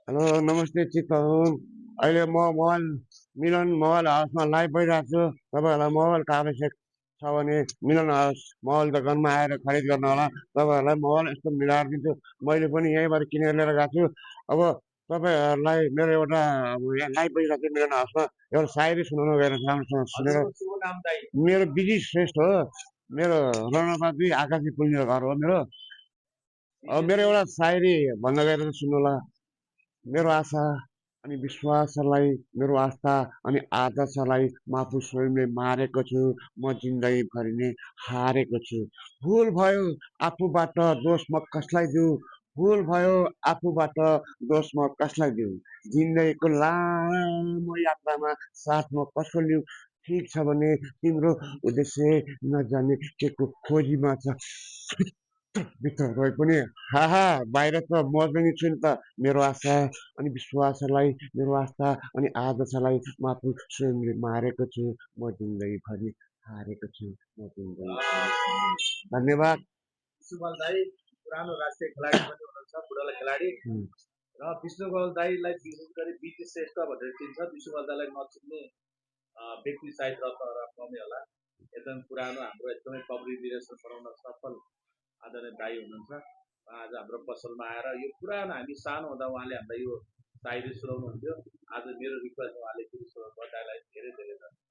Hello नमस्ते चितवन। अहिले म मोबाइल मिलन मोबाइल हाउसमा लाइभ भइरहेको छु। तपाईँहरूलाई मोबाइलको आवश्यक छ भने मिलन हाउस मोबाइल दोकानमा आएर खरिद गर्न होला। तपाईँहरूलाई मोबाइल यस्तो मिलाएर दिन्छु। मैले पनि यहीँबाट किनेर लिएर गएको छु। अब तपाईँहरूलाई मेरो एउटा अब यहाँ लाइभ भइरहेको छ मिलन हाउसमा एउटा सायरी सुनाउन गएर राम्रोसँग सुनेर। मेरो विजय श्रेष्ठ हो। मेरो रणबहादुर आकाशी पुल्ने घर हो मेरो। अब मेरो एउटा सायरी भन्न गएर चाहिँ सुन्नु होला। मेरो आशा अनि विश्वासलाई मेरो आस्था अनि आदर्शलाई म आफू स्वयंले मारेको छु। म जिन्दगीभरि नै हारेको छु। भुल भयो आफूबाट दोष म कसलाई दिउँ। भुल भयो आफूबाट दोष म कसलाई दिउँ। जिन्दगीको लामो यात्रामा साथ म कसको लिउँ। ठिक छ भने तिम्रो उद्देश्य नजाने के को खोजीमा छ भित्र गए पनि हाहा बाहिर त म पनि छु नि त। मेरो आशा अनि विश्वासलाई मेरो आस्था अनि आदर्शलाई म आफू स्वयंले मारेको छु। म जिन्दगीभरि हारेको छु। म जिन्दगी धन्यवाद। विष्णुबल दाई पुरानो राष्ट्रिय खेलाडी पनि हुनुहुन्छ, फुटबल खेलाडी र विष्णुबल दाईलाई विशेष गरी विजय श्रेष्ठ भनेर चिन्छ। विष्णुबल दाईलाई नचिन्ने व्यक्ति सायद र कमै होला। एकदम पुरानो हाम्रो एकदमै पब्लिक रिलेसन बनाउन सफल आदरणीय दाई हुनुहुन्छ। आज हाम्रो पसलमा आएर यो पुरानो हामी सानो हुँदा उहाँले हामीलाई यो सायरी सुनाउनुहुन्थ्यो। आज मेरो रिक्वेस्ट उहाँले फेरि सुनाउनु भयो। दाईलाई धेरै धेरै धन्यवाद।